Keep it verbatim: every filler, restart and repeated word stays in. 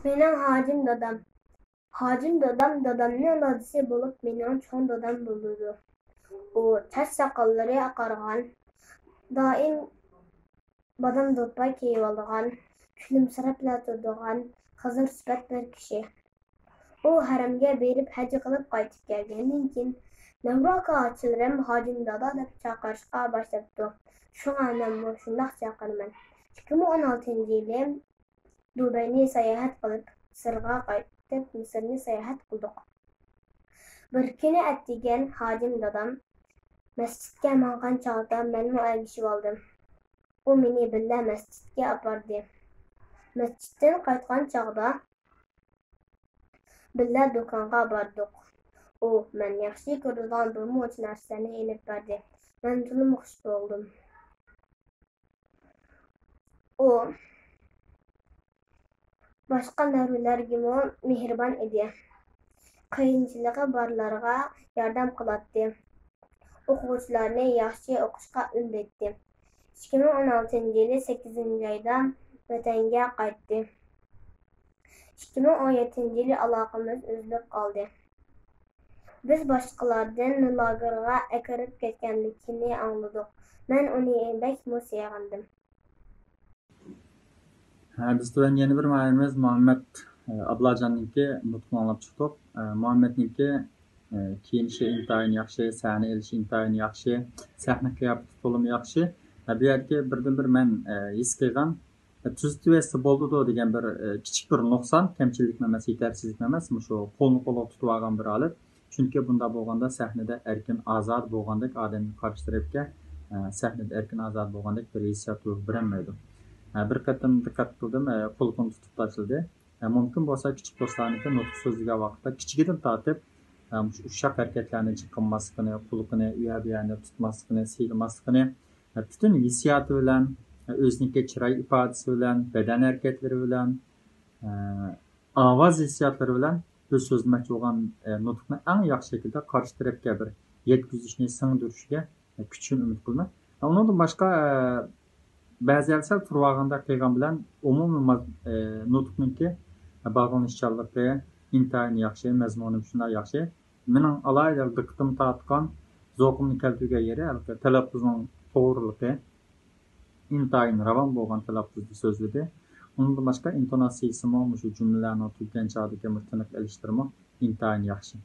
مېنىڭ ھاجىم دادام. ھاجىم دادام دادامنىڭ دادىسى بولۇپ، مېنىڭ چوڭ دادام بولىدۇ. ئۇ چاچ ساقاللىرى ئاقارغان، دائىم بادام دوپپا كىيىۋالىدىغان، كۈلۈمسىرەپلا تۇرىدىغان، خىزىر سۈپەت بىر كىشى. ئۇ ھەرەمگە بېرىپ ھەج قىلىپ قايتىپ كەلگەندىن كېيىن، نەۋرە ئاكا ئاچىلىرىم ھاجىم دادا دەپ چاقىرىشقا باشلاپتۇ. شۇڭا مەنمۇ شۇنداق چاقىرىمەن. ئىككى مىڭ ئون ئالتىنچى يىلى دۇبەينى ساياھەت قىلىپ، مىسىرغا قايتىپ، مىسىرنى ساياھەت قىلدۇق. بىر كۈنى ئەتىگەن ھاجىم دادام مەسچىتكە ماڭغان چاغدا مەنمۇ ئەگىشىۋالدىم. ئۇ مېنى بىللە مەسچىتكە ئاپاردى. مەسچىتتىن قايتقان چاغدا بىللە دۇكانغا باردۇق. ئۇ مەن ياخشى كۆرىدىغان بىر مۇنچە نەرسىلەرنى ئېلىپ بەردى. مەن تولىمۇ خۇش بولدۇم. ئۇ باشقا نەۋرىلەرگىمۇ مېھرىبان ئىدى. قىيىنچىلىقى بارلارغا ياردەم قىلاتتى. ئوقۇغۇچىلارنى ياخشى ئوقۇشقا ئۈندەيتتى. ئىككى مىڭ ئون ئالتىنچى يىلى سەككىزىنچى ئايدا ۋەتەنگە قايتتى. ئىككى مىڭ ئون يەتتىنچى يىلى ئالاقىمىز ئۈزۈلۈپ قالدى. بىز باشقىلاردىن لاگېرغا ئەكىرىپ كەتكەنلىكىنى ئاڭلىدۇق. مەن ئۇنى بەكمۇ سېغىندىم. ھە، بىز تۆۋەن يەنە بىر مۇئەللىمىمىز مۇھەممەد ئابلاجاننىڭكى نۇتقىنى ئاڭلاپ چىقتۇق. مۇھەممەدنىڭكى كىيىنىشى ئىنتايىن ياخشى، سەھنە ئېلىشى ئىنتايىن ياخشى، سەھنە قىياپىتى تولىمۇ ياخشى. بۇ يەردىكى بىردىنبىر مەن ھېس قىلغان، تۈزىتىۋەتسە بولىدۇ دېگەن بىر كىچىك بىر نۇقسان، كەمچىلىكمۇ ئەمەس، يېتەرسىزلىكمۇ ئەمەس، مۇشۇ قولنى قولغا تۇتۇۋالغان بىر ھالەت. چۈنكى بۇنداق بولغاندا سەھنىدە ئەركىن ئازادە بولغاندەك، ئادەمگە قارشى تەرەپكە سەھنىدە ئەركىن ئازادە بولغاندەك بىر ھېسسىيات روھ بېرەلمەيدۇ. بىر قېتىم دىققەت قىلدىم، قۇلىقىنى تۇتۇپ تاشلىدى. مۇمكىن بولسا كىچىك دوستلارنىڭكى نۇتۇق سۆزلىگەن ۋاقىتتا كىچىكىدىن تارتىپ مۇشۇ ئۇششاق ھەرىكەتلەرنى جىق قىلماسلىقىنى، قۇلىقىنى ئۇيەر بۇيەرنى تۇتماسلىقىنى، سىيلىماسلىقىنى، پۈتۈن ھېسسىياتى بىلەن، ئۆزىنىڭكى چىراي ئىپادىسى بىلەن، بەدەن ھەرىكەتلىرى بىلەن، ئاۋاز ھېسسىياتلىرى بىلەن ئۆزى سۆزلىمەكچى بولغان نۇتۇقنى ئەڭ ياخشى شەكىلدە قارشى تەرەپكە بىر يەتكۈزۈشنى، سىڭدۈرۈشىگە كۈچىنى ئۈمىد قىلىمەن. ئۇنىڭدىن باشقا، بەزى يەردە سەل تۇرۇۋالغاندەك قىلغان بىلەن ئومۇمىي نۇتۇقنىڭكى باغلىنىشچانلىقى ئىنتايىن ياخشى، مەزمۇنى شۇنداق ياخشى. مېنىڭ ئالاھىدە دىققىتىمنى تارتقان، زوقۇمنى كەلتۈرگەن يېرى ھېلىقى تەلەپپۇزنىڭ توغرىلىقى. ئىنتايىن راۋان بولغان تەلەپپۇزدا سۆزلىدى. ئۇنىڭدىن باشقا ئىنتوناتسىيىسىمۇ، مۇشۇ جۈملىلەرنىڭ تۈگىگەن چاغدىكى مۇشۇ تىنىق ئېلىشلىرىمۇ ئىنتايىن ياخشى.